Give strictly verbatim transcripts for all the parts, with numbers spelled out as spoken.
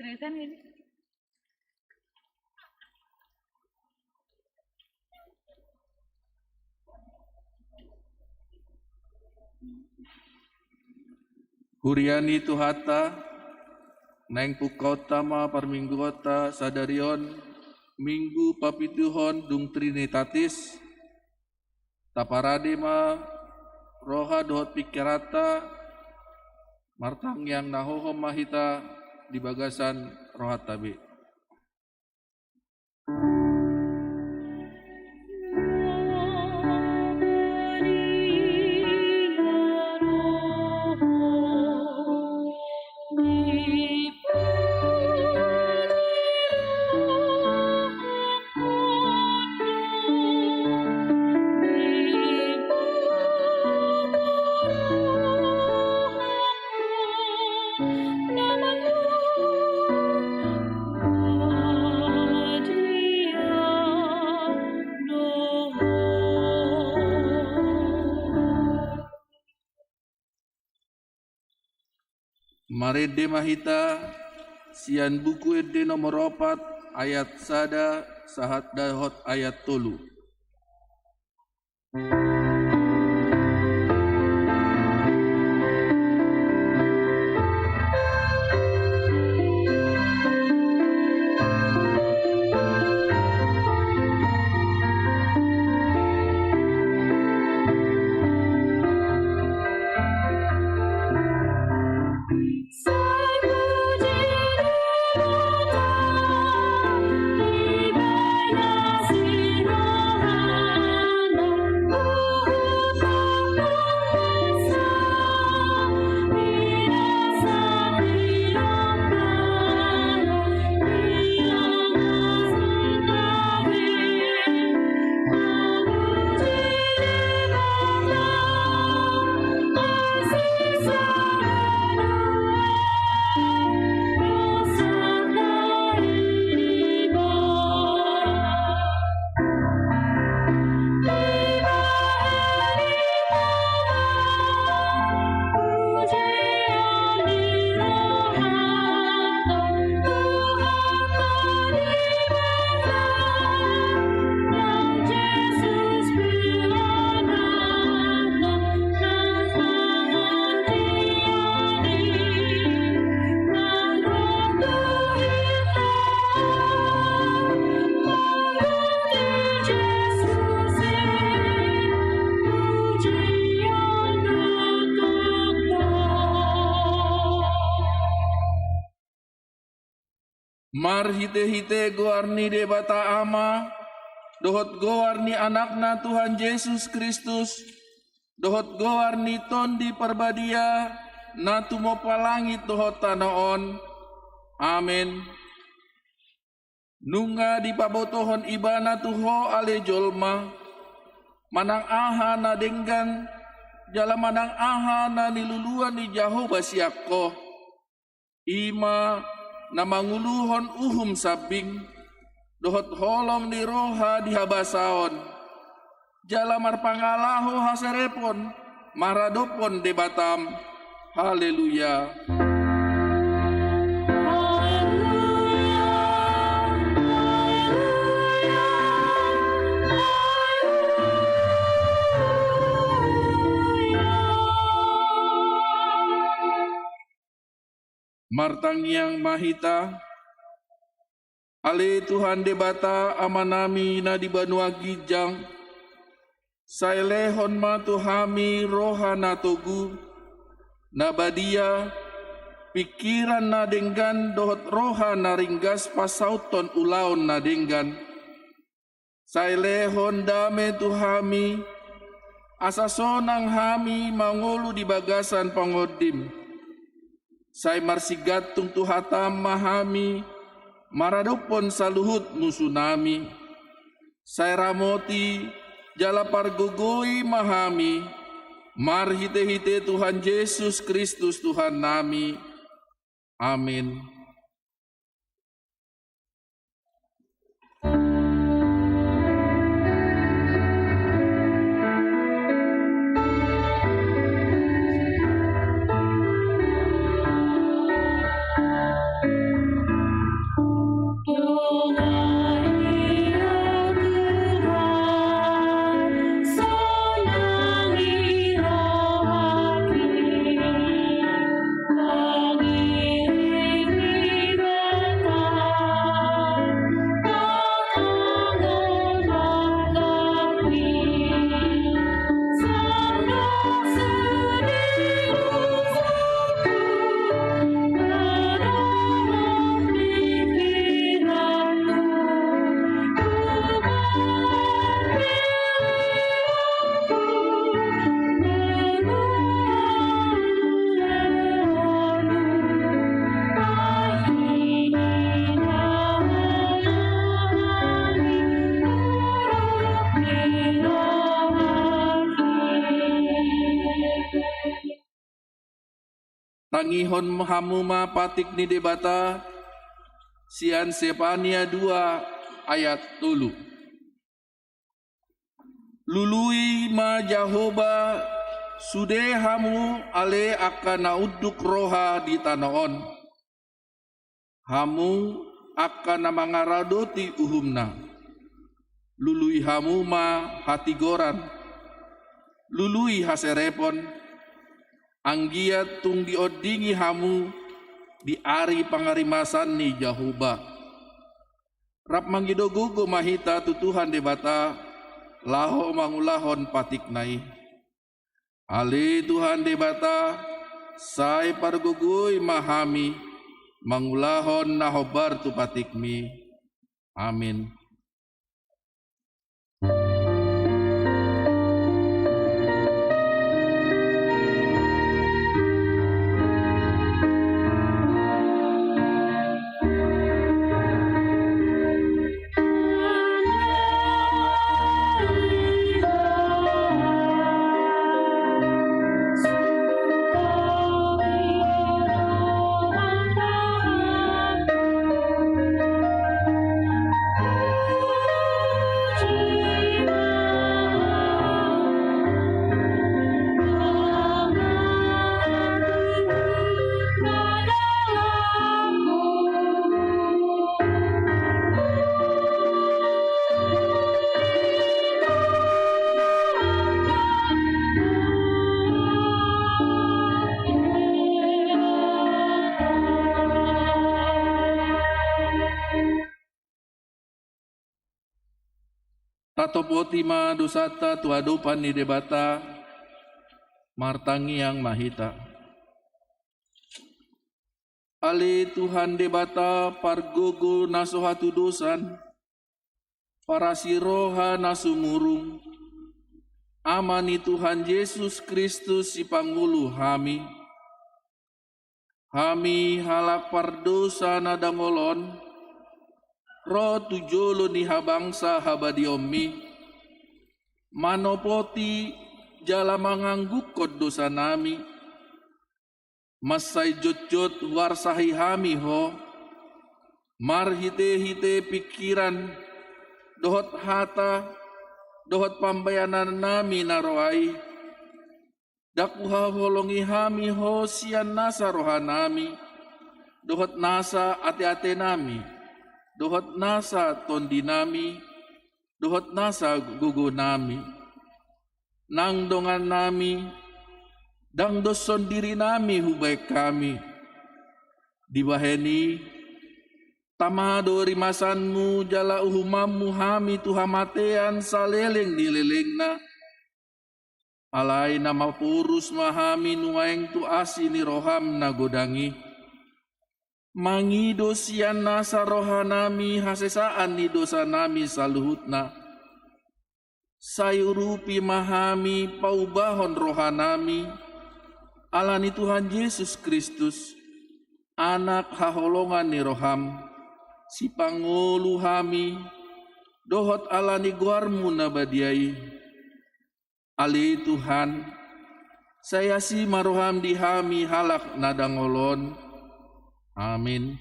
Seriusan ini? Huria ni Tuhanta, naeng pungkaonta ma parmingguonta sadari on, Minggu papituhon dung Trinitatis, taparade ma roha dohot pingkiranta, martangiang na hohom ma hita di bagasan rohanta be. Marende ma hita sian Buku Ende nomor opat, ayat sada sahat dohot ayat tolu. Marhitehite goar ni Debata Ama, dohot goar ni Anakna Tuhan Jesus Kristus, dohot goar ni Tondi Parbadia, na tumompa langit dohot tano on. Amen. Nunga dipabotohon Ibana tu ho ale jolma, manang aha na denggan, jala manang aha na niluluan ni Jahowa sian ho. I ma na manguluhon uhum sambing, dohot holong ni roha di habasaon, jala marpangalaho haserepon maradophon Debatam. Haleluya. Martangiang ma hita. Ale Tuhan Debata Amanami na di banua ginjang, sai lehon ma tu hami roha na togu, na badia, pingkiran na denggan dohot roha na ringgas pansauthon ulaon na denggan. Sai lehon dame tu hami, asa sonang hami mangolu di bagasan pangondim. Sai marsigantung tu hatam ma hami, maradophon saluhut musunami. Sai ramoti, jala pargogoi ma hami, marhitehite Tuhan Jesus Kristus Tuhannami. Amin. Tangihon hamu ma patik ni Debata sian Sepania dua ayat tolu. Lului ma Jahowa, sude hamu ale angka na unduk roha di tano on. Hamu angka na mangaradoti uhumna. Lului hamu ma hatigoran. Lului haserepon. Anggiat tung diondingi hamu di ari pangarimasan ni Jahowa. Rap mangido gogo ma hita tu Tuhan Debata, laho mangulahon patikna i. Ale Tuhan Debata, sai pargogoi ma hami, mangulahon na hombar tu patikmi. Amin. Tatopoti ma dosanta tu adopan ni Debata, martangiang ma hita. Ale Tuhan Debata, pargogo na so hatudosan, parasi roha na sumurung, Ama ni Tuhan Jesus Kristus sipangolu hami. Hami halak pardosa na dangol on, ro tu jolo ni habangsa habadiaonmi, manopoti jala manganggungkon dosanami, mansai jotjot huarsahi hami ho, marhitehite pingkiran, dohot hata, dohot pambahenannami na ro ai. Ndang huhaholongi hami ho sian nasa rohanami, dohot nasa ateatenami, dohot nasa tondinami, dohot nasa gogonami. Nang dongannami, ndang doshon dirinami hubahen hami. Dibahen i, tama do rimasanmu jala uhumanmu hami tu hamatean saleleng ni lelengna. Alai na maporus ma hami nuaeng tu asi ni roham na godang i. Mangido sian nasa rohanami hasesaan ni dosanami saluhutna. Sai urupi ma hami paubahon rohanami, ala ni Tuhan Jesus Kristus, Anak haholongan ni roham, sipangolu hami, dohot ala ni goarmu na badia i. Ale Tuhan, sai asi ma roham di hami halak na dangol on. Amin.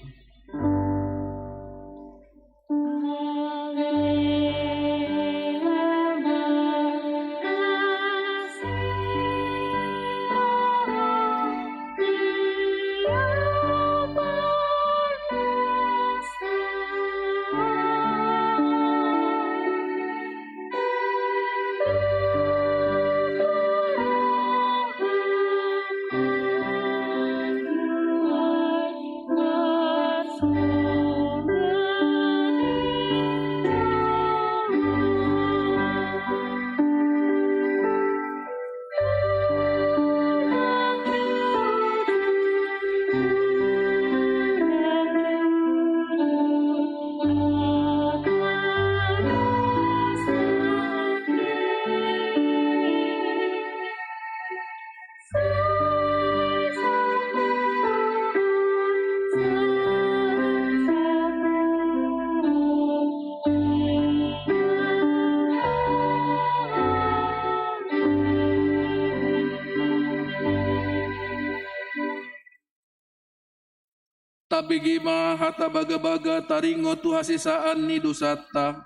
Tabege ma hata bagabaga taringot tu hasesaan ni dosanta.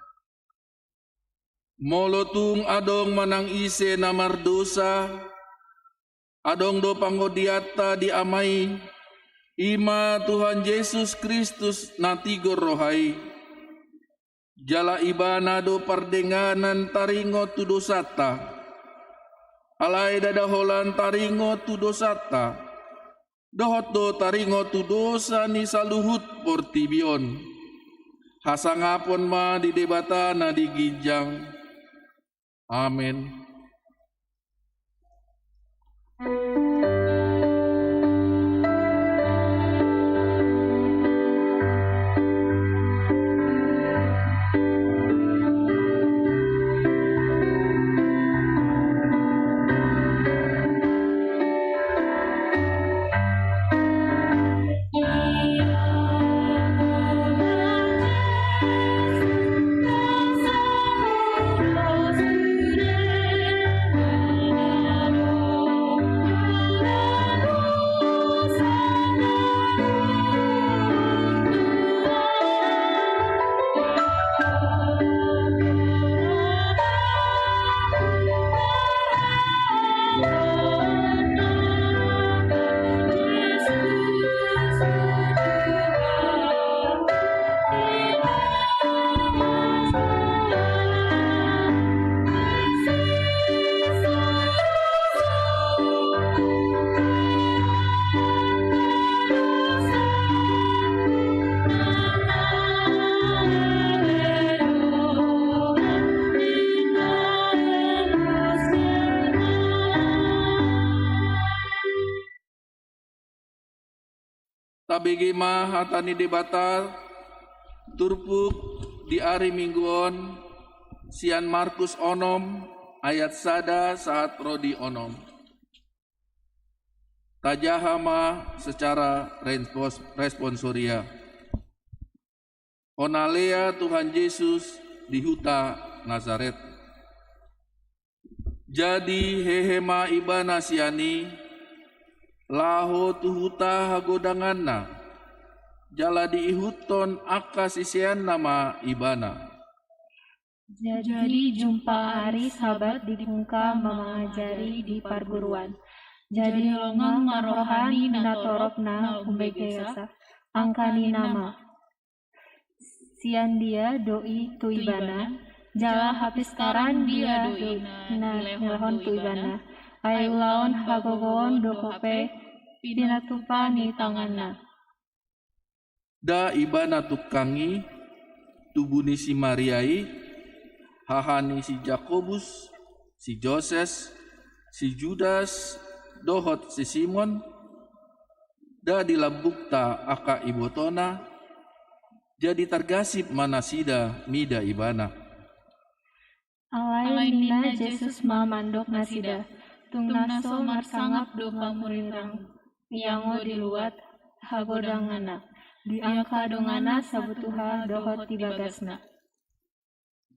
Molo tung adong manang ise na mardosa, adong do pangodianta di Ama i, i ma Tuhan Jesus Kristus na tigor roha i. Jala Ibana do pardenganan taringot tu dosanta. Alai ndada holan taringot tu dosanta, dohot do taringot tu dosa ni saluhut portibi on. Hasangapon ma di Debata na di ginjang. Amen. Tabege ma hata ni Debata turpuk di ari Minggu on, sian Markus onom ayat sada sahat ro di onom. Tajaha ma secara respons-, responsoria. Onalea Tuhan Jesus di huta Nazaret. Jadi hehe ma Ibana sian i, laho tu huta hagodanganna, jala diihuthon angka siseanna ma Ibana. Jadi jumpa ari Sabat dipungka ma mangajari di parguruan. Jadi longang ma roha ni natorop na umbegesa, angka ninna ma: Sian dia do i tu Ibana, jala hapiskaran dia do i na nilehon tu Ibana, ai ulaon hagogoon do hape pinatupa ni tanganna. Nda Ibana tungkangi tubu ni si Maria i, haha ni si Jakobus, si Joses, si Judas, dohot si Simon? Nda di lambungta angka ibotona? Jadi targasip ma nasida mida Ibana. Alai ninna Jesus ma mandok nasida: Tung na so marsangap do pamurirang, ianggo di luat hagodanganna, di angka donganna sabutuha dohot di bagasna.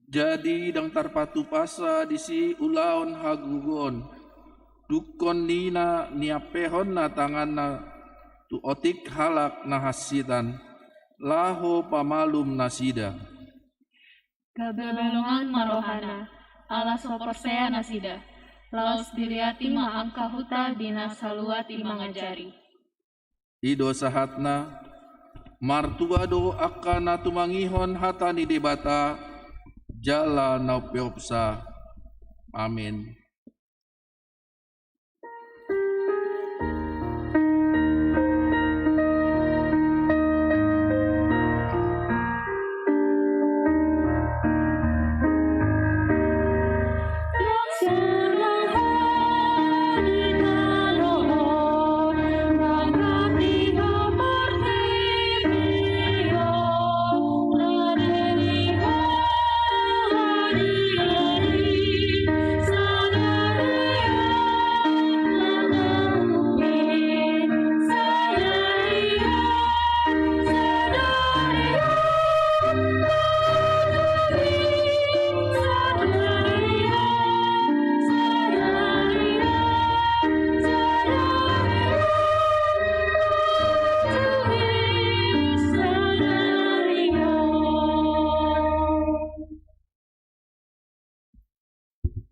Jadi ndang tarpatupasa disi ulaon hagogoon, dungkon ninna niampehonna tanganna tu otik halak na hansitan, laho pamalum nasida. Gabe longang ma rohana, ala so porsea nasida, laos diriati ma angka huta di na saluat i mangajari. I do sahatna. Martua do angka na tumangihon hata ni Debata jala na umpeopsa. Amen.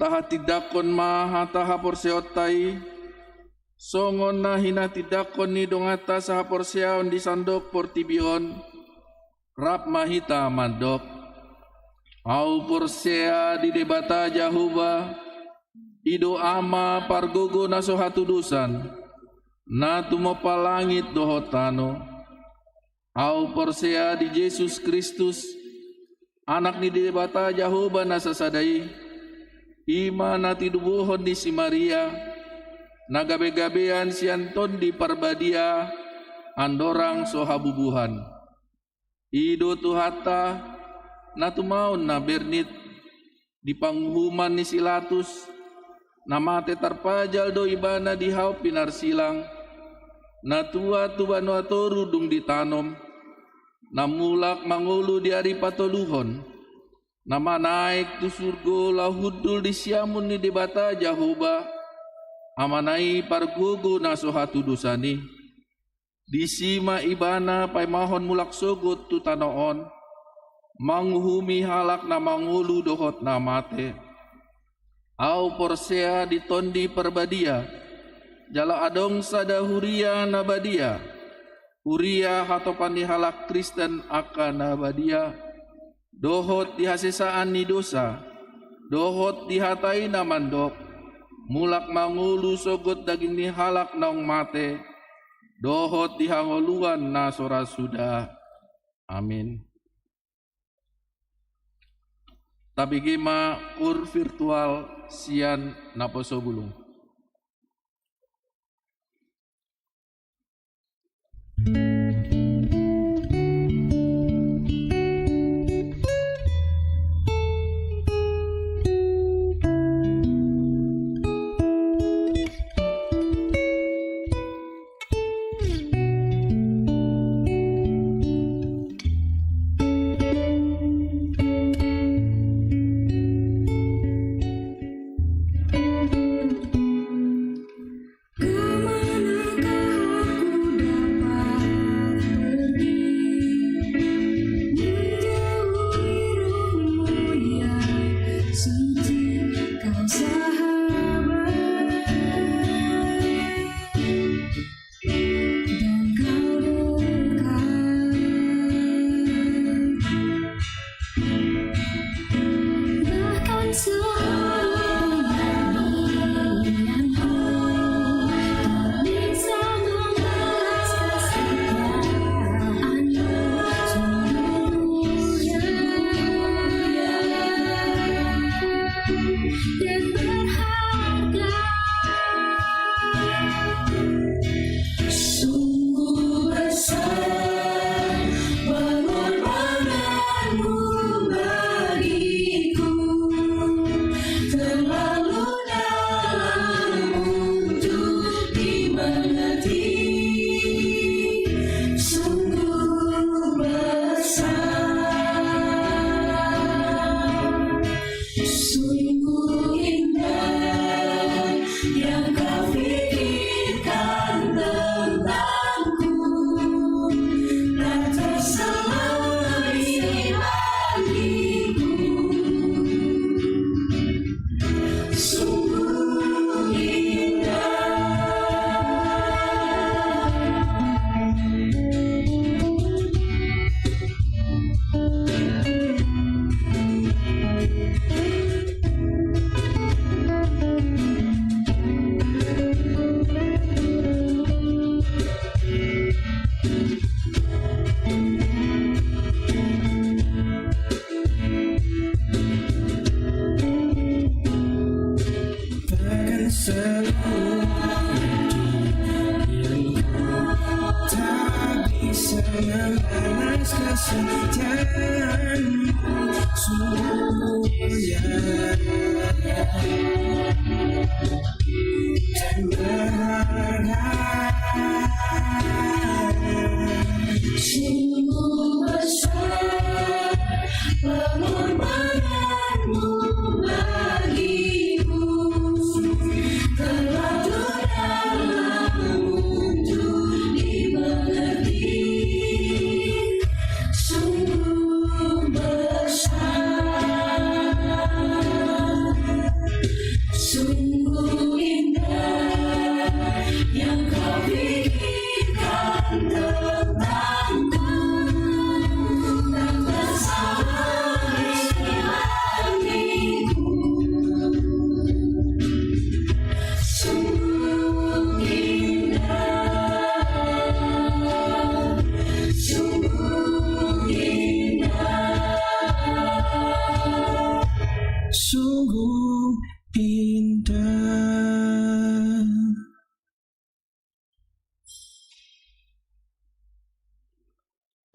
Hatindangkon ma hata haporseaonta i, songon na hinatindangkon ni donganta sahaporseaon di sandok portibi on, rap ma hita mandok. Ahu porsea di Debata Jahowa, i do Ama pargogo na so hatudosan, na tumompa langit dohot tano. Ahu porsea di Jesus Kristus, Anak ni Debata Jahowa na sasada i, i ma na tinubuhon ni si Maria, na gabegabean sian Tondi Parbadia, andorang so habubuhan. I do Tuhanta, na tumaon na bernit, di panguhuman ni si Latus, na mate tarpajal do ibana di hau pinarsilang, na tuat tu banua toru dung ditanom, na mulak mangolu di ari patoluhon, na manaek tu surgo laho hundul di siamun ni Debata Jahowa, Amana i pargogo na so hatudosan i. Disi ma ibana paimahon mulak sogot tu tano on, manguhumi halak na mangolu dohot na mate. Ahu porsea di Tondi Parbadia, jala adong sada huria na badia, huria hatopan ni halak Kristen angka na badia, dohot di hasesaan ni dosa, dohot di hata i na mandok, mulak mangolu sogot daging ni halak naung mate, dohot di hangoluan na so ra suda. Amin. Tabege ma koor virtual sian Naposobulung. Kemanakah aku dapat pergi, menjauhi roh-Mu yang suci, Kau sahabat dan Kau dekat. Bahkan seluruh dunia pun tak bisa membalas kasih sayang-Mu. Sungguh mulia dan berharga. Sungguh besar pengorbanan-Mu bagiku, terlalu dalam untuk dimengerti. Sungguh besar. Sungguh indah yang Kau pikirkan tentangku, tak terselami bagiku. Sungguh indah. Takkan seluruh dunia tak bisa membalas kasih sayang-Mu. Sungguh mulia dan berharga. Sungguh besar pengorbanan-Mu bagiku, terlalu dalam untuk dimengerti. Sungguh besar.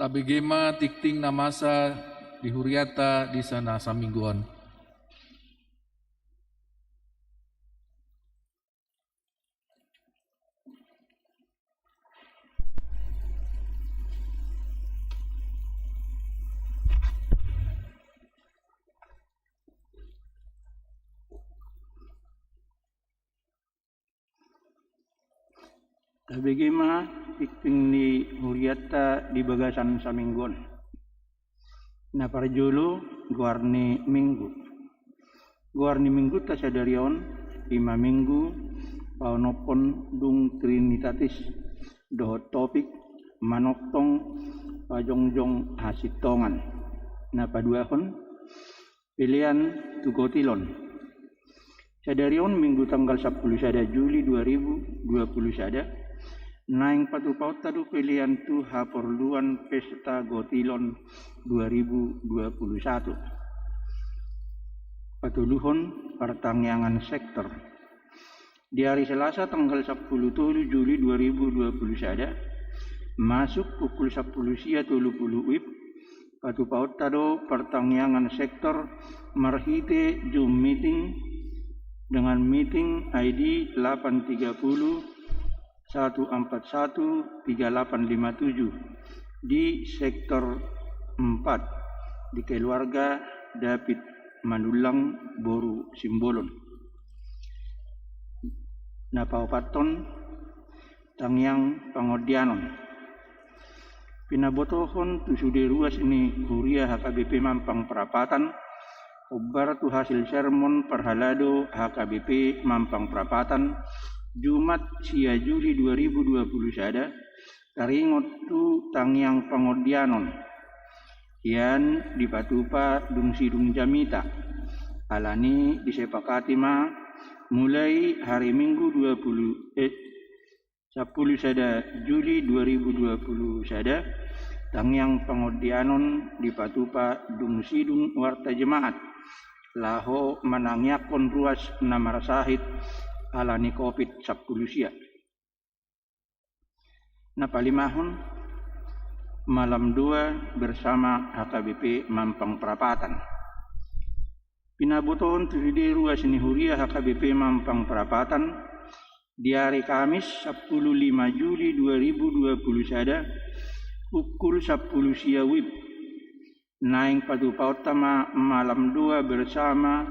Tabege ma tingting na masa di huriata di sana saminggu on. Tabege ma tingting ni huriata di bagasan saminggu on. Na parjolo, goar ni minggu. Goar ni mingguta sadari on, ima minggu paonomhon dung Trinitatis, dohot topik manongtong pajongjong hasintongan. Na paduahon, pelean tu gotilon. Sadari on minggu tanggal sampulu sada Juli dua ribu dua puluh sada, naeng patupaonta do pelean tu haporluan pesta gotilon dua ribu dua puluh satu. Patoluhon, partangiangan sektor. Di ari Selasa tanggal sampulu tolu Juli dua ribu dua puluh sada, masuk pukul sampulu sia tolu pulu WIB, patupaonta do partangiangan sektor marhite Zoom meeting dengan meeting I D delapan tiga puluh, satu empat satu, tiga delapan lima tujuh di sektor empat, di keluarga David Manullang, boru Simbolon. Na paopathon, tangiang pangondianon. Pinabotohon tu sude ruas ni huria H K B P Mampang Prapatan, hombar tu hasil sermon parhalado H K B P Mampang Prapatan, Jumat sia Juli dua ribu dua puluh sada, taringot tu tangiang pangondianon. Hian dipatupa dung sidung jamita. Alani disepakati ma, mulai hari Minggu dua puluh, eh, sampulu sada Juli dua ribu dua puluh sada, tangiang pangondianon dipatupa dung sidung warta jemaat, laho manangiangkon ruas na marsahit alani covid sampulu sia. Na palimahon, malam doa bersama H K B P Mampang Prapatan. Pinabotohon tu sude ruas ni huria H K B P Mampang Prapatan, di ari Kamis sampulu lima Juli dua ribu dua puluh sada, pukul sampulu sia WIB, naeng patupaonta ma malam doa bersama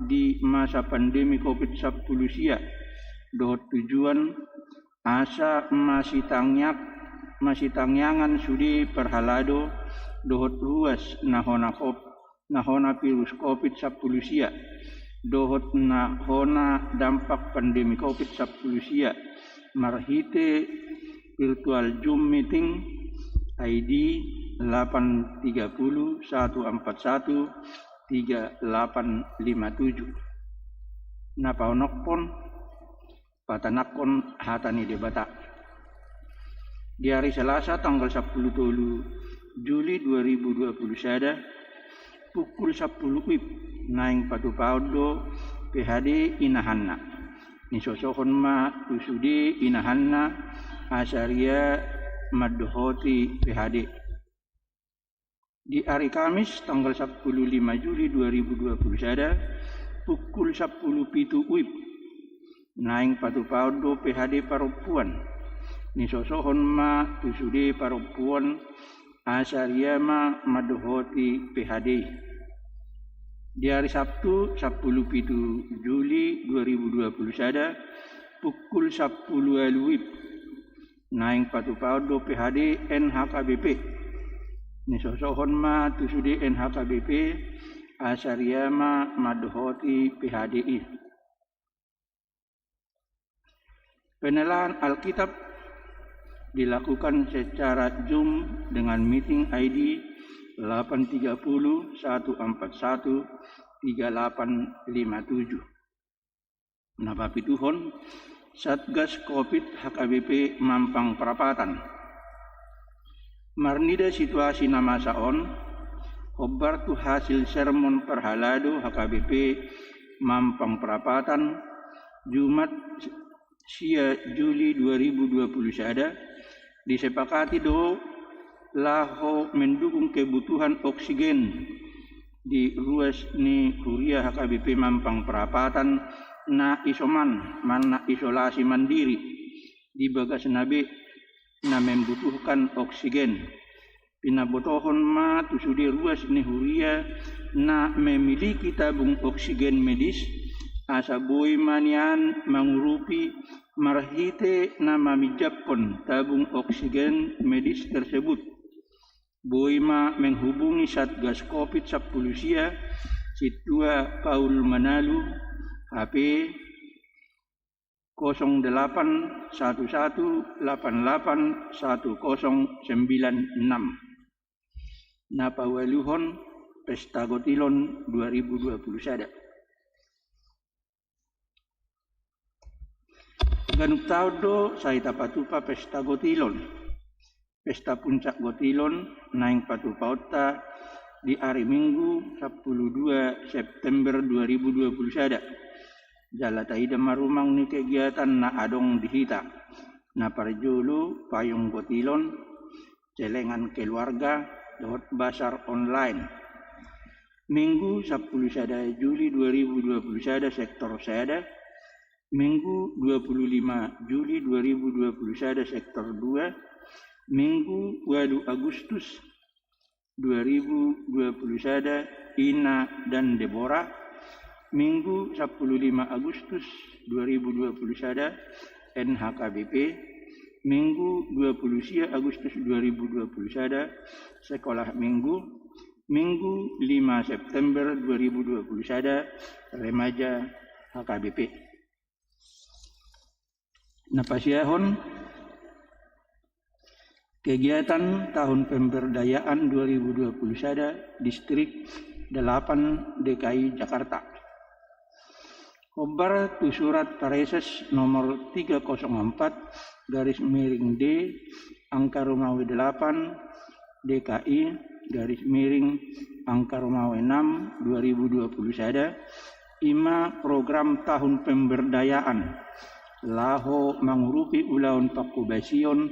di masa pandemi covid sampulu sia, dohot tujuan asa masitangiak-, masitangiangan sude parhalado dohot ruas na hona kop-, na hona virus covid sampulu sia, dohot na hona dampak pandemi covid sampulu sia, marhite virtual Zoom meeting I D delapan tiga puluh, satu empat satu, tiga delapan lima tujuh. Na paonomhon, patanangkon hata ni Debata. Di ari Selasa tanggal sampulu tolu Juli dua ribu dua puluh sada, pukul sampulu WIB, naeng patupaon do P H D inahanna. Nisosohon ma tu sude inahanna asa ria mandohoti P H D. Di ari Kamis tanggal sampulu lima Juli dua ribu dua puluh sada, pukul sampulu pitu WIB, naeng patupaon do P H D parompuan. Nisosohon ma tu sude parompuan asa ria ma mandohoti P H D i. Di ari Sabtu sampulu pitu Juli dua ribu dua puluh sada, pukul sampulu ualu WIB, naeng patupaon do P H D N H K B P. Nisosohon ma tu sude N H K B P asa ria ma mandohoti P H D i. Penelahan Alkitab dilakukan secara Zoom dengan meeting I D delapan tiga puluh, satu empat satu, tiga delapan lima tujuh. Na papituhon, Satgas covid H K B P Mampang Prapatan. Marnida situasi na masa on, hombar tu hasil sermon parhalado H K B P Mampang Prapatan, Jumat sia Juli dua ribu dua puluh sada, disepakati do laho mendukung kebutuhan oksigen di ruas ni Huria H K B P Mampang Prapatan na isoman manang na isolasi mandiri di bagasna be na membutuhkan oksigen. Pinabotohon ma tu sude ruas ni huria na memiliki tabung oksigen medis, asa boi ma nian mangurupi marhite na maminjamhon tabung oksigen medis tersebut. Boi ma menghubungi Satgas Covid sampulu sia, Sintua Paul Manalu, H P kosong delapan satu satu delapan delapan satu kosong sembilan enam. Na paualuhon, Pesta Gotilon dua ribu dua puluh sada. Ganup taon do sai tapatupa Pesta Gotilon. Pesta Puncak Gotilon naeng patupaonta di ari Minggu sampulu dua September dua ribu dua puluh sada. Jala taida ma rumang ni kegiatan na adong di hita. Na parjolo payung gotilon, celengan keluarga, dohot basar online. Minggu sampulu sada Juli dua ribu dua puluh sada sektor sada, Minggu dua puluh lima Juli dua ribu dua puluh sada sektor dua, Minggu walu Agustus dua ribu dua puluh sada, Ina dan Debora, Minggu sampulu lima Agustus dua ribu dua puluh sada, N H K B P, Minggu dua puluh sia Agustus dua ribu dua puluh sada, Sekolah Minggu, Minggu lima September dua ribu dua puluh sada, Remaja H K B P. Na pasiahon, kegiatan tahun pemberdayaan dua ribu dua puluh sada, Distrik delapan D K I Jakarta. Hombar tu surat Praeses nomor tiga kosong empat garis miring D angka Romawi delapan D K I garis miring angka Romawi enam dua ribu dua puluh sada, i ma program tahun pemberdayaan laho mangurupi ulaon pangkobasion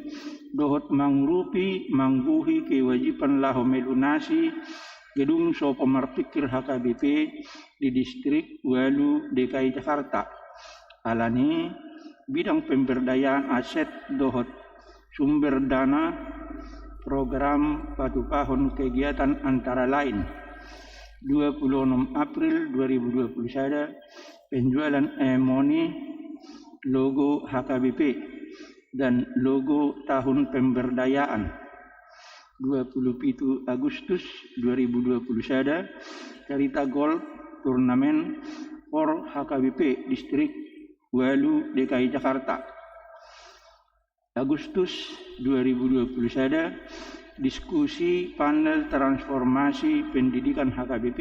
dohot mangurupi manggohi kewajiban laho melunasi gedung sopo marpingkir H K B P di Distrik walu D K I Jakarta. Alani bidang pemberdayaan aset dohot sumber dana, program patupahon kegiatan antara lain: dua puluh enam April dua ribu dua puluh sada, penjualan e-money logo H K B P dan logo tahun pemberdayaan. Dua puluh pitu Agustus dua ribu dua puluh sada, Carita Golf Turnamen for H K B P Distrik walu D K I Jakarta. Agustus dua ribu dua puluh sada, diskusi panel transformasi pendidikan H K B P.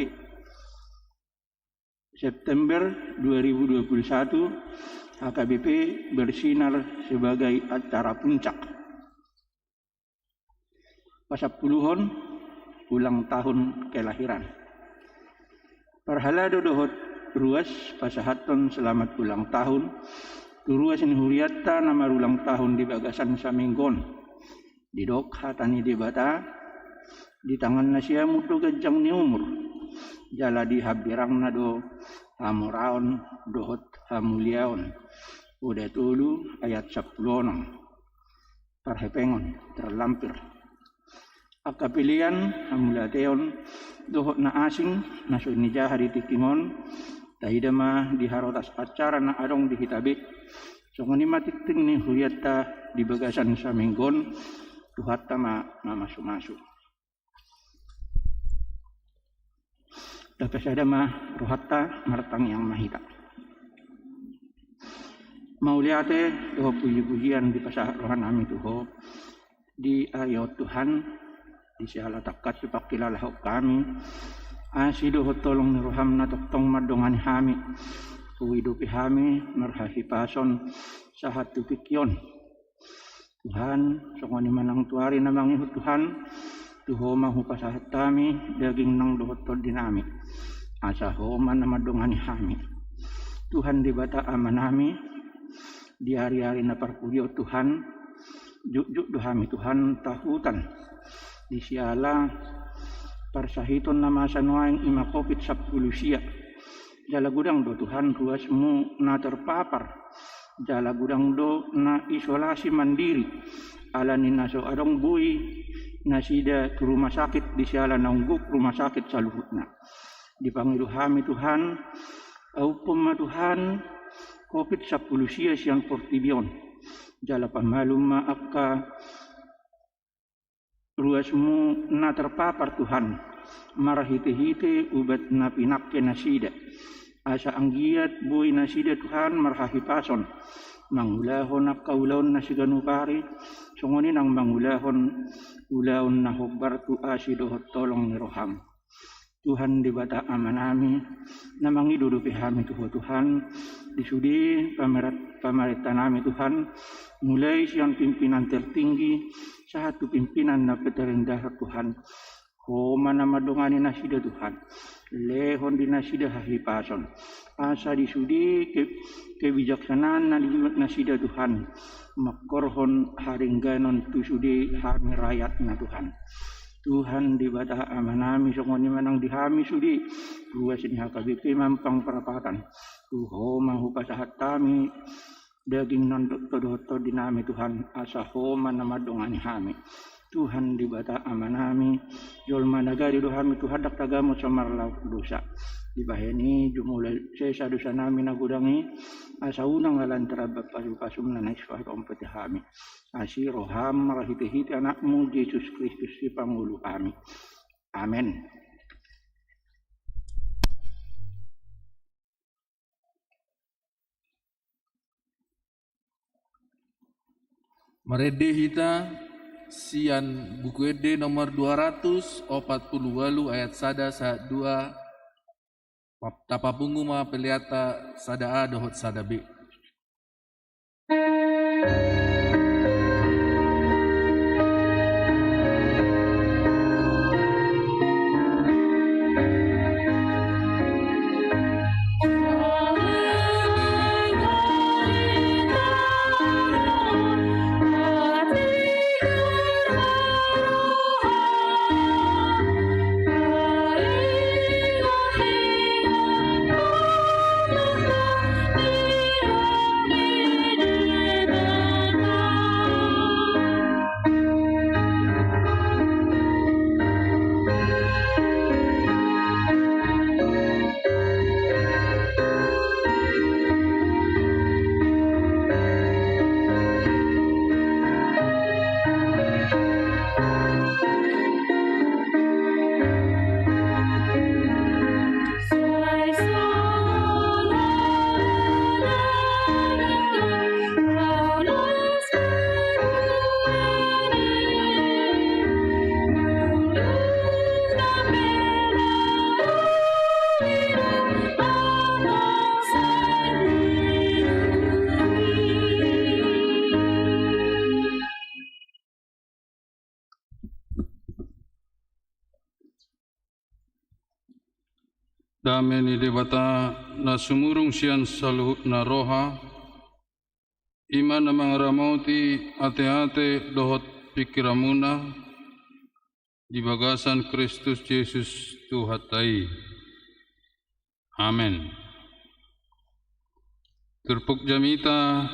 September dua ribu dua puluh satu, H K B P bersinar sebagai acara puncak. Pasampuluhon, ulang tahun kelahiran. Parhalado dohot ruas pasahathon selamat ulang tahun tu ruas ni hurianta na marulang tahun di bagasan saminggu on. Didok hata ni Debata, di tangan na siamun do ganjang ni umur, jala di hambirangna do hamoraon dohot hamuliaon. Oda tolu ayat sampulu onom. Parhepengon, terlampir. Angka pelean, hamauliateon dohot na asing na so nijaha di tingki on, taida ma di harotas acara na adong di hita be. Songon i ma tingting ni hurianta di bagasan saminggu on, Tuhanta ma mamasumasu. Tapasada ma rohanta, martangiang ma hita. Mauliate dohot pujipujian dipasahat rohanami tu Ho di ari on Tuhan, di siala tangkas hupangkilalahon hami asi dohot holong ni roham na tongtong mandongani hami, huidopi hami marhahipason sahat tu tingki on. Tuhan, songon i ma nang tu ari na mangihut Tuhan, tu Ho ma hupasahat hami daging nang dohot tondinami, asa Ho ma na mandongani hami. Tuhan Debata Amanami, di ari-ari na parpudi on Tuhan, Jotjot do hami Tuhan tahutan di siala parsahiton na masa nuaeng i ma covid sampulu sia. Jala godang do Tuhan ruasmu na terpapar, jala godang do na isolasi mandiri, ala ni na so adong boi nasida tu rumah sakit di siala naung gok rumah sakit saluhutna. Dipangido hami Tuhan, auppon ma Tuhan covid sampulu sia sian portibi on. Jala pamalum ma angka ruasmu na terpapar Tuhan, marhitehite ubat na pinangke nasida. Asa anggiat boi nasida Tuhan marhahipason mangulahon angka ulaon na siganup ari, songon i nang mangulahon ulaon na hombar tu asi dohot holong ni roham. Tuhan Debata Amanami, na mangido dope hami tu Ho Tuhan, di sude pamarat-, pamarentanami Tuhan, mulai sian pimpinan tertinggi sahat tu pimpinan na paling rendah Tuhan. Ho ma na mandongani nasida Tuhan, lehon di nasida hahipason, asa di sude ke-, kebijaksanaan na dibuat nasida Tuhan, mangkorhon haringganon tu sude hami rakyatna Tuhan. Tuhan Debata Amanami, songon i ma nang di hami sude ruas ni H K B P Mampang Prapatan. Tu Ho ma hupasahat hami daging nami dohot tondinami Tuhan, asa Ho ma na mandongani hami. Tuhan Debata Amanami, jolma na gari do hami Tuhan, ndang tagamon so marlaok dosa. Dibahen i jumolo sesa dosanami na godang i, asa unang ala ni tarlambat pasupasum na naeng sipasahaton hami. Asi roham marhitehite Anakmu Jesus Kristus Sipangolu hami. Amen. Marende hita sian Buku Ende nomor dua ratus opat pulu ualu ayat sada sahat dua. Pap-, tapapungu ma peleanta sada A dohot sada B. Dame ni Debata na sumurung sian saluhutna roha, i ma na mangaramoti ateate dohot pingkiranmuna di bagasan Kristus Jesus Tuhanta i. Amen. Turpuk jamita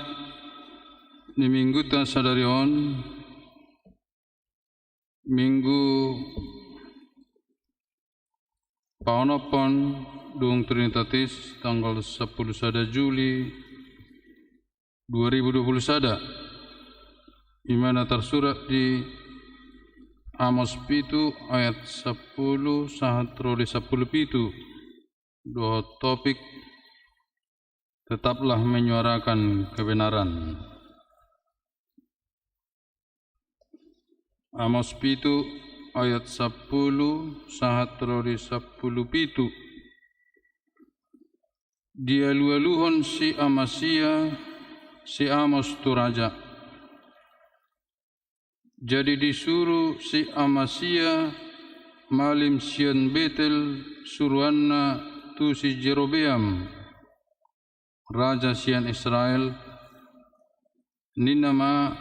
ni Mingguta sadari on, Minggu paonomhon dung Trinitatis, tanggal sampulu sada Juli dua ribu dua puluh sada. I ma na tarsurat di Amos pitu ayat sampulu sahat ro di sampulu pitu. Dohot topik, tetaplah menyuarakan kebenaran. Amos pitu ayat sampulu sahat ro di sampulu pitu. Dialualuhon si Amasia si Amos tu raja. Jadi disuru si Amasia malim sian Betel suruanna tu si Jerobeam, raja sian Israel, ninna ma,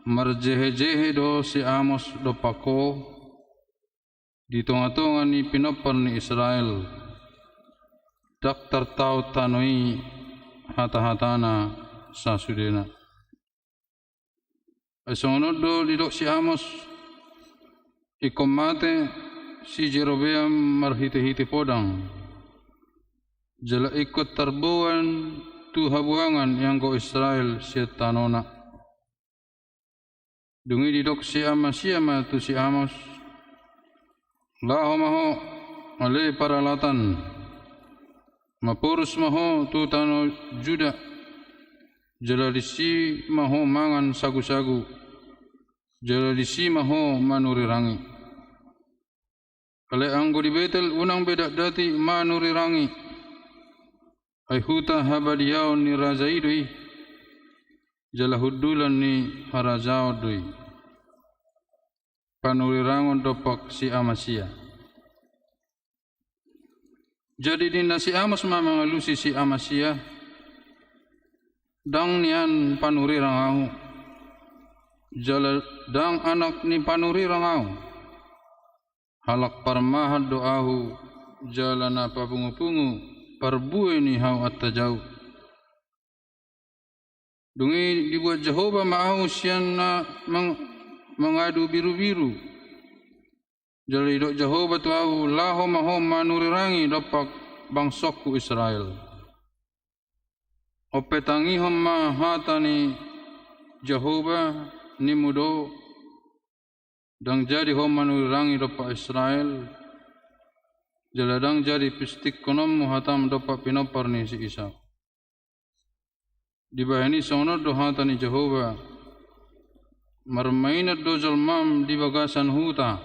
Marjehejehe do si Amos dompak ho di tongatonga ni pinompar ni Israel, ndang tartaon tano i hatahatana sasudena. Ai songon on do didok si Amos, ingkon mate si Jerobeam marhitehite podang, jala ingkon tarboan tu habuangan ianggo Israel sian tanona. Dung i didok si Amasia ma tu si Amos, laho ma ho, ale paralatan, maporus ma ho tu tano Juda, jala disi ma ho mangan sagusagu, jala disi ma ho manurirangi. Alai anggo di Betel unang be datdati manurirangi, ai huta habadiaon ni raja i do i, jala hundulan ni harajaon do i. Panurirangon dompak si Amasia. Jadi ninna si Amos ma mangalusi si Amasia, ndang nian panurirang ahu, jala ndang anak ni panurirang ahu. Halak parmahan do ahu, jala na papungupungu parbue ni hau antajau. Dung i dibuat Jahowa ma ahu sian na mang-, mangadu birubiru. Jala didok Jahowa tu ahu, laho ma ho manurirangi dompak bangsongku Israel. On pe tangihon ma hata ni Jahowa, nimmu do, ndang jadi ho manurirangi dompak Israel, jala ndang jadi pistikkononmu hatam dompak pinompar ni si Isak. Dibahen i songon on do hata ni Jahowa, marmainan do jolmam di bagasan huta,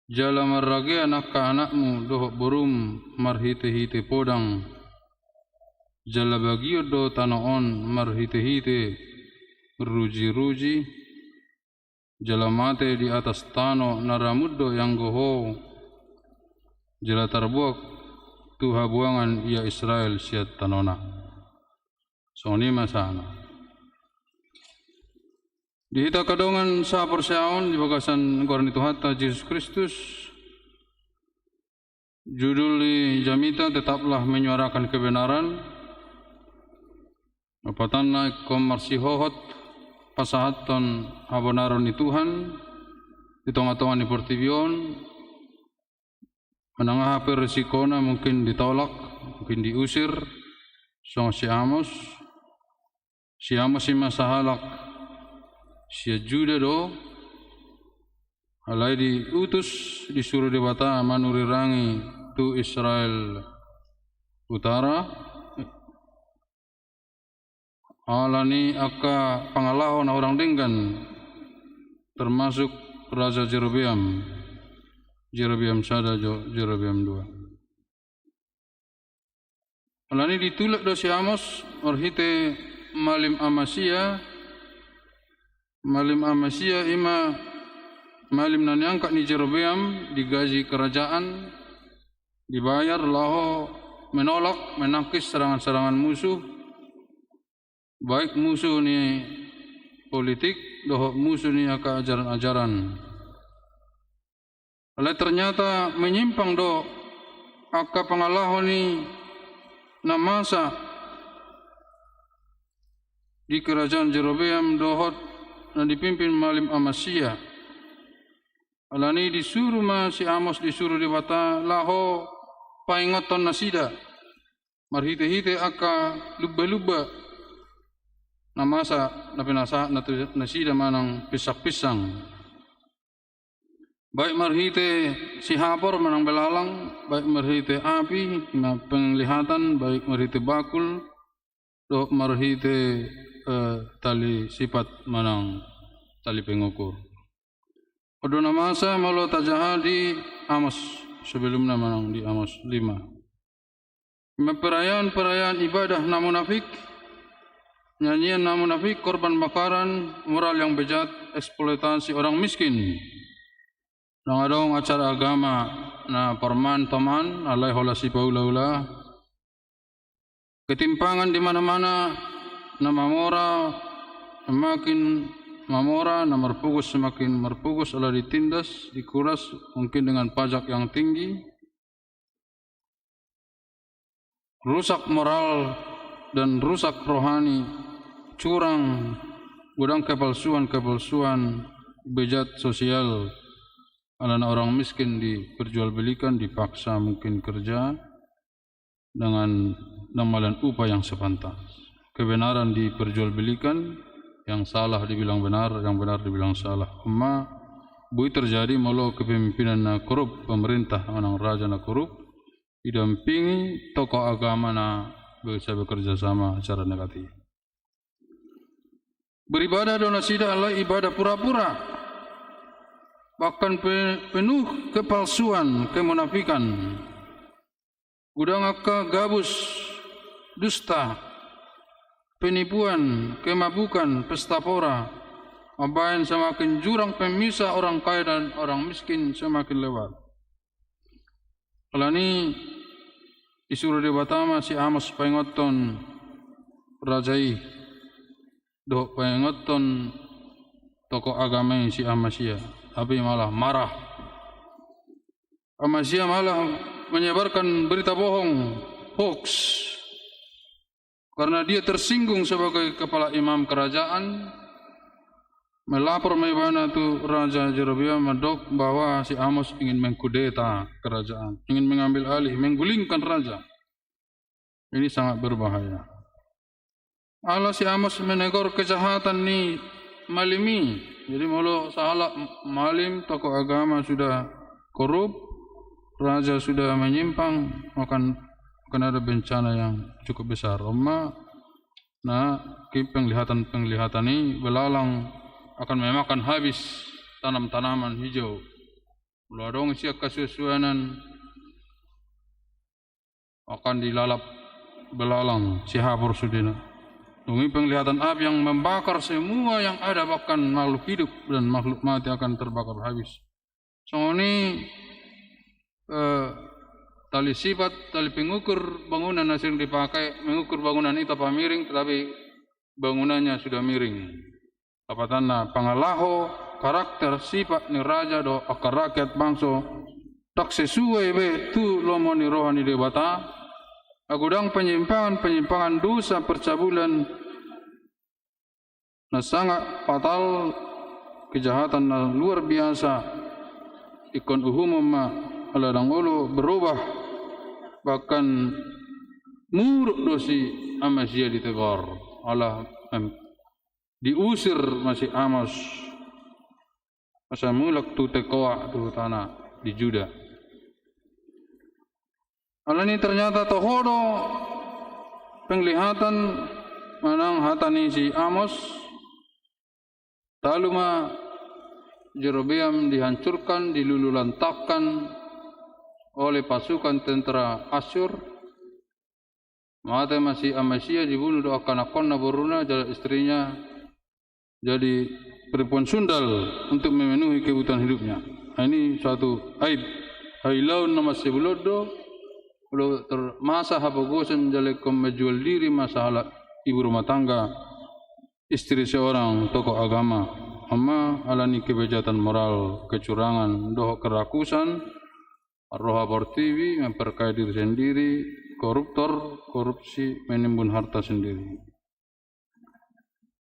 jala marragean angka anakmu dohot borum marhitehite podang, jala bagion do tano on marhitehite rujiruji, jala mate di atas tano na ramun do ianggo ho, jala tarbuang tu habuangan ia Israel sian tanona. Songon i ma sahatna. Di hita angka dongan sahaporseaon di bagasan goar ni Tuhanta Jesus Kristus, judul ni jamita tetaplah menyuarakan kebenaran. Opatanna ingkon marsihohot pasahathon habonaron ni Tuhan di tongatonga ni portibi on, manang aha pe risikona, mungkin ditolak, mungkin diusir, songon si Amos. Si Amos i ma sahalak sian Juda do, alai diutus, disuru Debata manurirangi tu Israel utara, ala ni angka pangalaho na hurang denggan, termasuk Raja Jerobeam, Jerobeam sada jo Jerobeam dua. Alani i ditulak do si Amos marhite malim Amasia. Malim Amasia i ma malim na niangkat ni Jerobeam, digaji kerajaan, dibayar laho menolak, menangkis serangan-serangan musuh, baik musuh ni politik dohot musuh ni angka ajaran-ajaran. Alai ternyata menyimpang do angka pangalaho ni na masa di kerajaan Jerobeam dohot na dipimpin malim Amasia. Alani i disuru ma si Amos, disuru Debata laho paingothon nasida marhitehite angka lumbalumba na masa na pinasahat na tu nasida manang pinsangpinsang. Baik marhite sihapor manang belalang, baik marhite api, na penglihatan, baik marhite bakul, dohot marhite, eh, tali sipat manang tali pengukur. On do na masa molo tajaha di Amos sebelumna manang di Amos lima. Perayaan-perayaan ibadah na munafik, nyanyian na munafik, korban bakaran, moral yang bejat, eksploitasi orang miskin. Ndang adong acara agama na parman toman, alai holan sipaulaula. Ketimpangan di mana-mana, na mamora semakin mamora, na marpogos semakin marpogos, ala ditindas, dikuras, mungkin dengan pajak yang tinggi, rusak moral dan rusak rohani, curang, godang kepalsuan-kepalsuan, bejat sosial, alana orang miskin diperjualbelikan, dipaksa mungkin kerja dengan dengan upah yang sepantas. Kebenaran diperjualbelikan, yang salah dibilang benar, yang benar dibilang salah. Amma, boi terjadi molo kepemimpinan na korup, pemerintah manang raja na korup, didampingi tokoh agama na bisa bekerja sama secara negatif. Beribadah do nasida alai ibadah pura-pura, bahkan pe-, penuh kepalsuan, kemunafikan. Godang angka gabus, dusta, penipuan, kemabukan, pesta pora, mambahen semakin jurang pemisah orang kaya dan orang miskin semakin lebar. Alani disuru Debata ma si Amos paingothon raja i, dohot paingothon tokoh agama i si Amasia, tapi malah marah. Amasia malah menyebarkan berita bohong, hoax. Karena dia tersinggung sebagai kepala imam kerajaan, melapor ma ibana tu Raja Jerobeam mandok bahwa si Amos ingin mengkudeta kerajaan, ingin mengambil alih, menggulingkan raja. Ini sangat berbahaya. Ala si Amos menegor kejahatan ni malim i. Jadi molo sahalak malim, tokoh agama sudah korup, raja sudah menyimpang, akan, akan ada bencana yang cukup besar. Amma, na, ki penglihatan-penglihatan i belalang akan memakan habis tanam-tanaman hijau. Molo adong sian kasuansuanan akan dilalap belalang, sihabor sudena. Dung i penglihatan api yang membakar semua yang ada, bahkan makhluk hidup dan makhluk mati akan terbakar habis. Songon i, eh, tali sipat, tali pengukur bangunan na sering dipakai, mengukur bangunan i tapa miring, tetapi bangunannya sudah miring. Lapatanna, pangalaho karakter sipat ni raja dohot angka rakyat bangso, ndang sesuai be tu lomo ni roha ni Debata, ago ndang penyimpangan-penyimpangan dosa percabulan na sangat fatal, kejahatan na luar biasa, ingkon uhumon ma ala ndang olo berubah, bahkan muruk do si Amasia ditegor, ala, em, diusir ma si Amos asa mulak tu Tekoa, tu hutana di Juda. Alani ternyata toho do penglihatan manang hata ni si Amos, talu ma Jerobeam dihancurkan, dilululantakkan oleh pasukan tentara Asyur. Mate ma si Amasia, dibunuh do angka anakkonna, boruna, jala istrinya jadi perempuan sundal untuk memenuhi kebutuhan hidupnya. Nah, ini suatu aib. Hailaon na mansai bolon do, molo ter-, masa hapogoson jala ingkon menjual diri ma sahalak ibu rumah tangga, istri seorang tokoh agama. Amma alani kebejatan moral, kecurangan, dohot kerakusan, roha portibi, memperkaya diri sendiri, koruptor, korupsi, menimbun harta sendiri.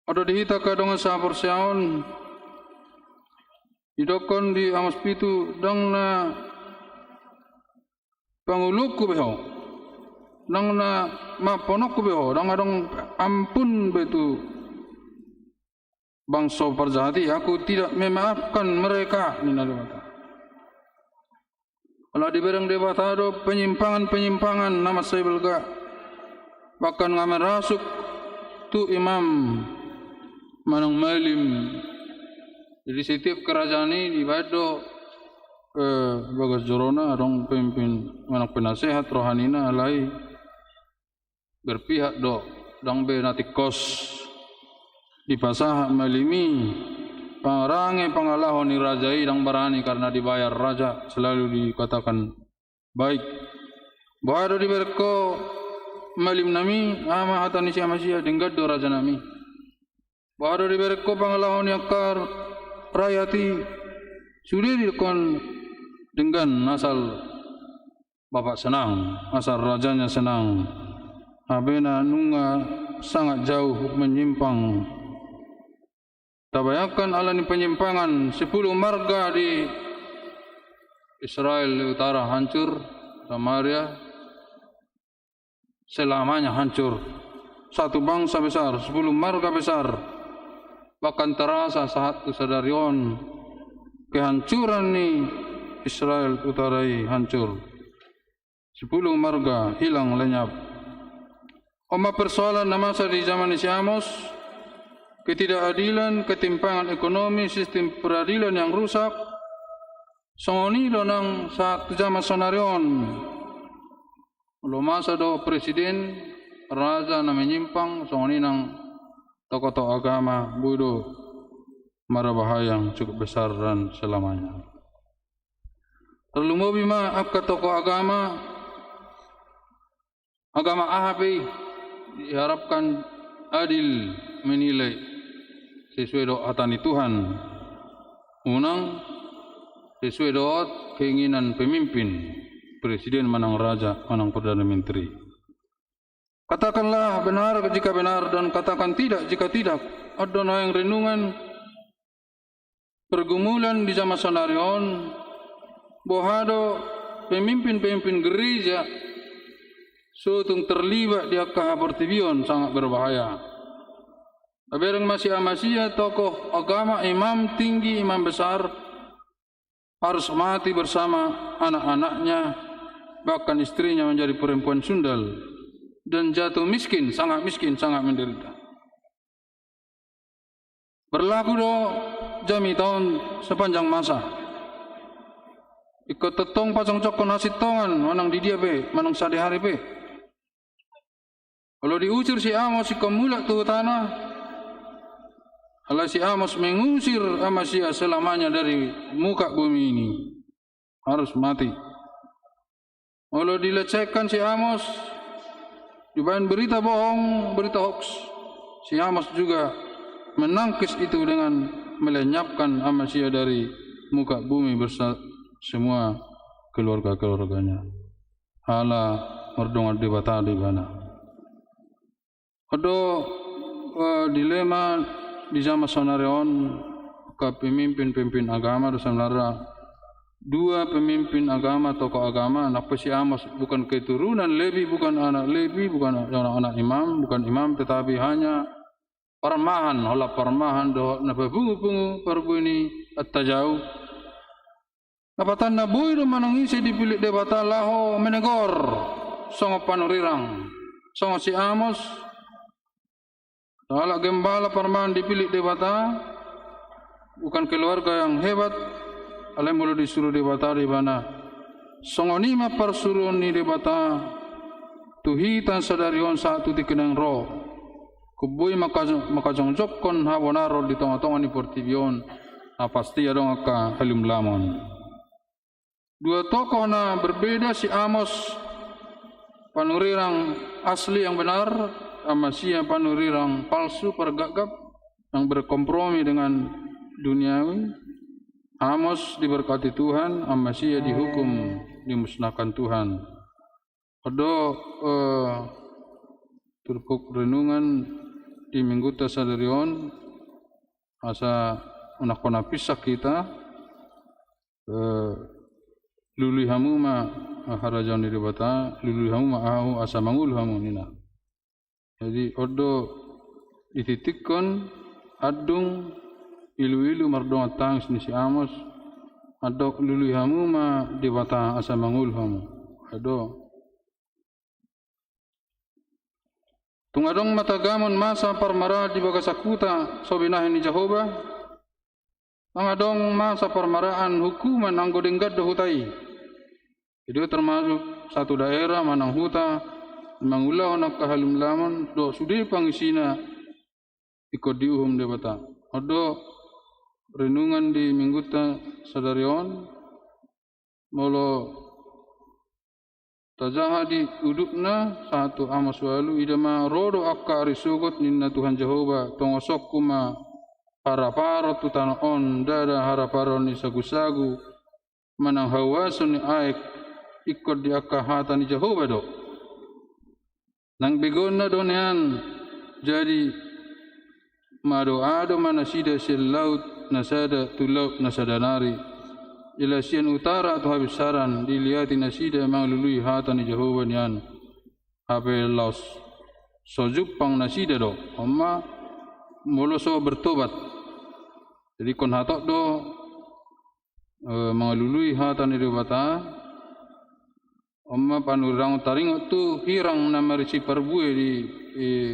Adong di hita angka dongan sahaporseaon, didokkon di Amos pitu, ndang na panguluonku be ho, ndang na maampunonku be ho, ndang adong ampun be tu bangso parjahat i, aku tidak memaafkan mereka, ninna Debata. Ala dibereng Debata do penyimpangan-penyimpangan na mansai balga, bahkan nga merasuk tu imam manang malim. Jadi setiap kerajaan i dibaen do, eh, bagas jorona adong pemimpin manang penasehat rohanina, alai berpihak do, ndang be na tingkos dipasahat malim i. Pangarange pangalaho ni raja i ndang barani karena dibayar raja, selalu dikatakan baik. Boha do dibereng ho malimnami? Aha ma hata ni si Amasia? Denggan do rajanami. Boha do dibereng ho pangalaho ni angka rakyat i? Sude didokkon denggan asal bapak senang, asal rajanya senang. Hape na nunga sangat jauh menyimpang. Tabayangkan ala ni penyimpangan sepuluh marga di Israel Utara hancur, Samaria selamanya hancur. Satu bangsa besar, sepuluh marga besar. Bahkan terasa sahat tu sadari on kehancuran ni Israel Utara i hancur. Sepuluh marga hilang lenyap. On ma persoalan na masa di zaman ni si Amos, ketidakadilan, ketimpangan ekonomi, sistem peradilan yang rusak, songon i do nang sahat tu zaman sonari on. Olo masa do presiden, raja na menyimpang, songon i nang tokoh-tokoh agama, boi do marbahaya yang cukup besar dan selamanya. Tarlumobi ma angka tokoh agama, agama aha pe i diharapkan adil menilai sesuai do hata ni Tuhan. Unang sesuai dohot keinginan pemimpin, presiden manang raja manang perdana menteri. Katakanlah benar jika benar dan katakan tidak jika tidak. On do nuaeng renungan pergumulan di zaman sonari on, boha do pemimpin-pemimpin gereja so tung terlibat di angka haportibion sangat berbahaya. Tabereng ma si Amazia, tokoh agama, imam tinggi, imam besar, harus mati bersama anak-anaknya, bahkan istrinya menjadi perempuan sundal dan jatuh miskin, sangat miskin, sangat menderita. Berlaku do jamita on sepanjang masa. Ingkon tongtong pajongjongkon hasintongan manang di dia pe, manang sadihari pe. Olo diusir si Amos ingkon mulak tu hutana, alai si Amos mengusir Amazia selamanya dari muka bumi ini. Harus mati. Olo dilecehkan si Amos, dibaen berita bohong, berita hoax, si Amos juga menangkis itu dengan melenyapkan Amazia dari muka bumi bersama semua keluarga-keluarganya. Ala mardongan Debata do ibana. On do, eh, dilema di zaman sonari on, angka pemimpin-pemimpin agama do sebenarnya. Dua pemimpin agama, tokoh agama, nang pe si Amos bukan keturunan Lewi, bukan anak Lewi, bukan anak-anak imam, bukan imam, tetapi hanya parmahan, holan parmahan dohot na papungu-pungu parbue ni antajau. Lapatanna boi do manang ise dipillit Debata laho menegor songon panurirang, songon si Amos. Halak gembala parmahan dipillit Debata, bukan keluarga yang hebat, alai molo disuruh Debata do ibana. Songon i ma parsuruon ni Debata tu hita sadari on sahat tu tingki naeng ro. Ingkon boi mangka-, mangkajongjongkon habonaron di tonga-tonga ni portibi on, na pasti adong angka halimlamon. Dua tokoh na berbeda si Amos, panurirang asli yang benar, Amazia panurirang palsu, pargapgap, yang berkompromi dengan duniawi. Amos diberkati Tuhan, Amazia dihukum, dimusnahkan Tuhan. On do, eh, turpuk renungan di minggunta sadari on, asa unang hona pinsak hita, eh, lului hamu ma, eh, harajaon ni Debata, lului hamu ma ahu asa mangolu hamu ninna. Jadi on do dititikkon andung ilu-ilu mardongan tangis ni si Amos, andung lului hamu ma Debata asa mangolu hamu. On do. Tung adong ma tagamon masa parmaraan di bagasan huta so binahen ni Jahowa. Ndang adong masa parmaraan hukuman anggo denggan do huta i. Jadi termasuk satu daerah manang huta mangulahon angka halimlamon dohot sude pangisina ingkon diuhum Debata. On do renungan di minggunta sadari on, molo Tajaha di udutna sahat tu Amos ualu, ida ma ro do angka ari sogot ninna Tuhan Jahowa, tongosonku ma haraparon tu tano on, ndada haraparon ni sagusagu, manang hauason ni aek, ingkon di angka hata ni Jahowa do. Nang begeonna do nian, jadi madoado ma nasida sian laut na sada tu laut na sada nari, jala sian utara tu habisaran, diliati nasida mangalului hata ni Jahowa nian. Hape laos so jumpang nasida do, on ma molo so bertobat. Jadi ingkon hatop do, eh, mangalului hata ni Debata. On ma panurirang taringot tu hirang na marisi parbue di, eh,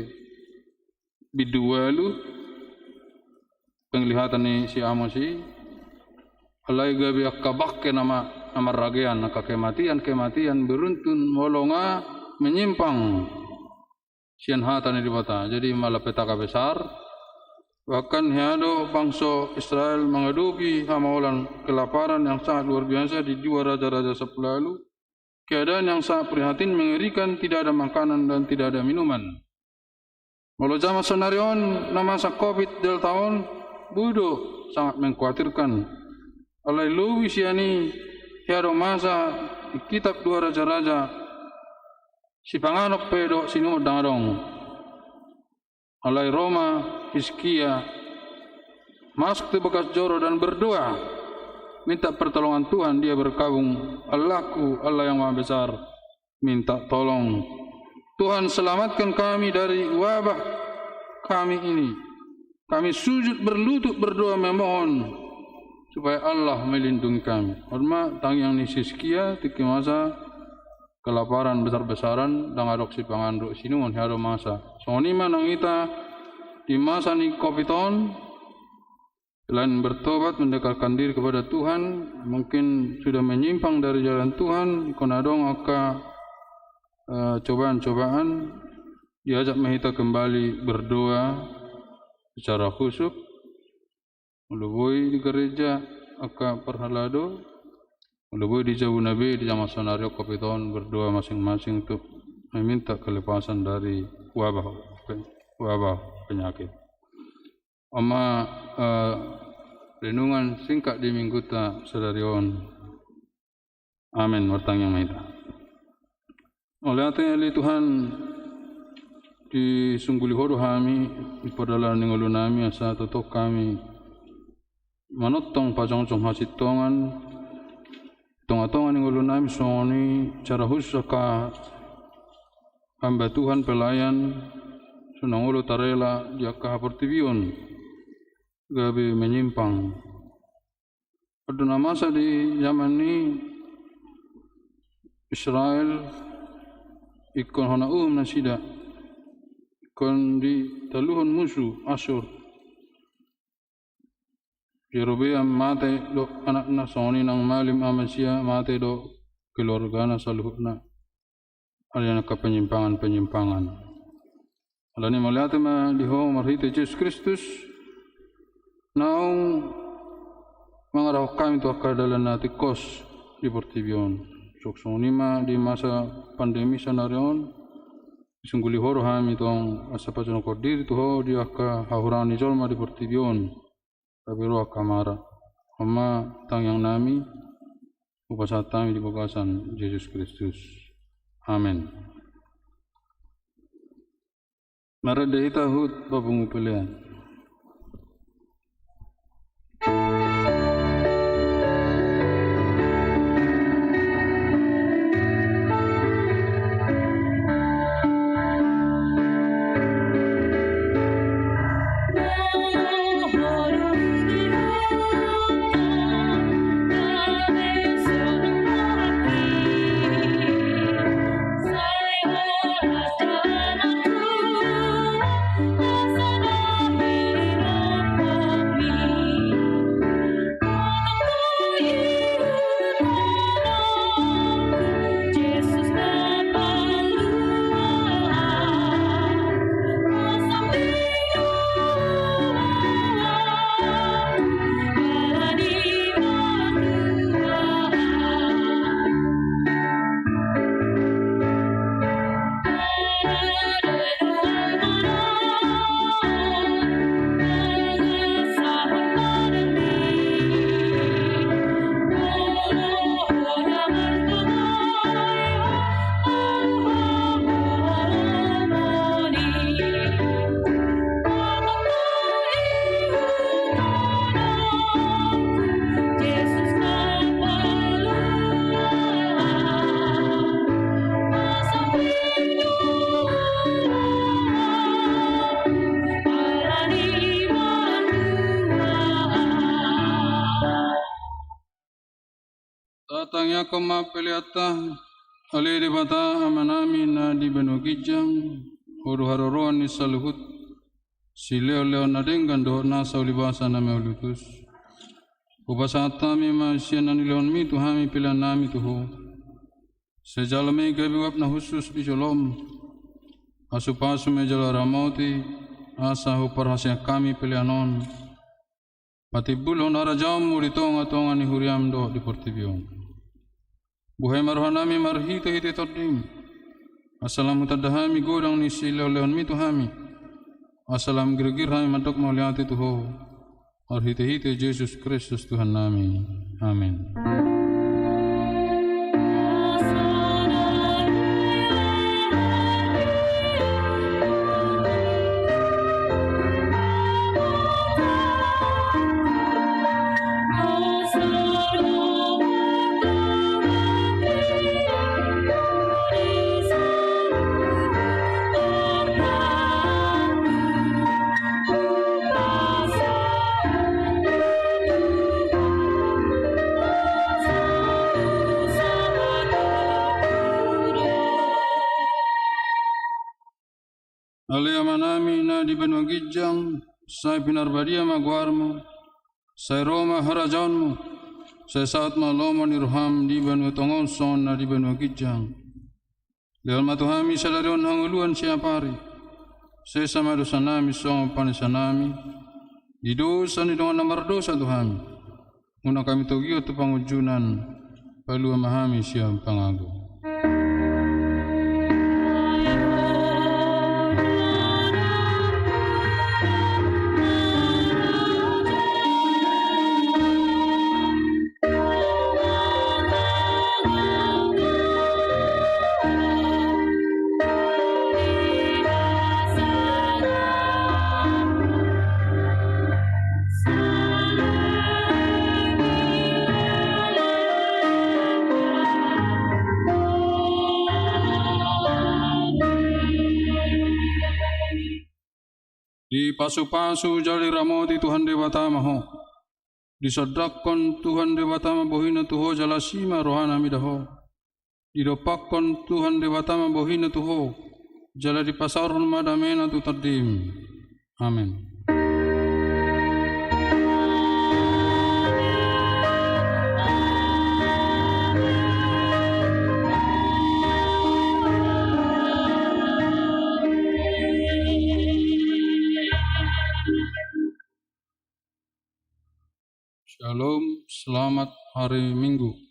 bindu ualu, penglihatan ni si Amos i. Alai gabe angka bangke nama, nama ragean, angka kematian, kematian beruntun molo nga menyimpang sian hata ni Debata. Jadi malapetaka besar. Bahkan hea do bangso Israel mangadopi hamaolan, kelaparan yang sangat luar biasa di dua Raja-Raja sampulu ualu. Keadaan yang sangat prihatin, mengerikan, tidak ada makanan dan tidak ada minuman. Molo jaman sonari on na masa covid Delta on, boi do sangat mengkhawatirkan. Alai lobi sian i, hea do masa di kitab dua Raja-Raja, sipanganon pe dohot sinuhonon ndang adong. Alai ro ma Hizkia masuk tu bagas joro dan berdoa, minta pertolongan Tuhan, dia berkabung, "Allahku, Allah yang Maha Besar, minta tolong. Tuhan, selamatkan kami dari wabah kami ini." Kami sujud berlutut berdoa memohon supaya Allah melindungi kami. On ma tangiang ni si Hizkia, tingki masa kelaparan besar-besaran, ndang adong sipanganon dohot sinuhonon, hea do masa. Songon i ma nang hita di masa ni covid on, selain bertobat, mendekatkan diri kepada Tuhan, mungkin sudah menyimpang dari jalan Tuhan, ingkon adong angka, eh, cobaan-cobaan, diajak ma hita kembali berdoa secara khusyuk. Molo boi di gereja angka parhalado, molo boi di jabuna be di jaman sonari on covid on, berdoa masing-masing untuk meminta kelepasan dari wabah, wabah penyakit. On ma, eh, renungan singkat di mingguta sadari on. Amen. Martangiang ma hita. Mauliate ale Tuhan, disungguli Ho do hami, di pardalanan ni ngolunami, asa tongtong hami manongtong pajongjong hasintongan di tongatonga ni ngolunami, songon i secara khusus angka hamba Tuhan pelayan, sonang olo tarela di angka haportibion gabe menyimpang. Adong na masa di jaman ni Israel, ingkon hona uhum nasida, ingkon ditaluhon musu Asur. Jerobeam mate dohot anakna, songon i nang malim Amasia mate dohot keluargana saluhutna. Alani angka penyimpangan-penyimpangan. Alani mauliate ma di Ho marhite Jesus Kristus, naung mangarahon hami tu angka dalan na tingkos di portibi on. Songon i ma di masa pandemi sonari on, disungguli Ho do hami tong asa pajonok diri tu Ho di angka hahurangan ni jolma di portibi on. Gabe ro angka mara. On ma tangiangnami, hupasahat hami di bagasan Jesus Kristus. Amen. Marende hita huhut papungu pelean. Tatangiangkon ma peleanta. Ale Debata Amanami na di banua ginjang, Ho do haroroan ni saluhut silehonlehon na denggan dohot nasa ulibasa na mauliutus. Hupasahat hami ma sian na nilehonmi tu hami peleannami tu Ho. Sai jalo ma i gabe uap na hushus di jolom. Pasupasu ma i jala ramoti, asa huparhaseang hami pelean on patimbulhon harajaonmu di tongatonga ni huriam dohot di portibi on. Buhai ma rohanami marhitehite Tondim, asa lam hutanda hami godang ni silehonlehonmi tu hami, asa lam girgir hami mandok mauliate tu Ho, marhitehite Jesus Kristus Tuhannami. Amen. Ale Amanami na di banua ginjang, sai pinarbadia ma goarmu, sai ro ma harajaonmu, sai saut ma lomo ni roham di banua tonga on songon na di banua ginjang. Lehon ma tu hami sadari on hangoluan siapari. Sesa ma dosanami songon panesanami di dosa ni dongan na mardosa tu hami. Unang hami togihon tu pangunjunan, palua ma hami sian pangago. Dipasupasu jala diramoti Tuhan Debata ma ho. Disondangkon Tuhan Debata ma bohina tu ho jala asi ma rohana mida ho. Didompakkon Tuhan Debata ma bohina tu ho, jala dipasaorhon ma damena tu tondim. Amen. Shalom, selamat hari Minggu.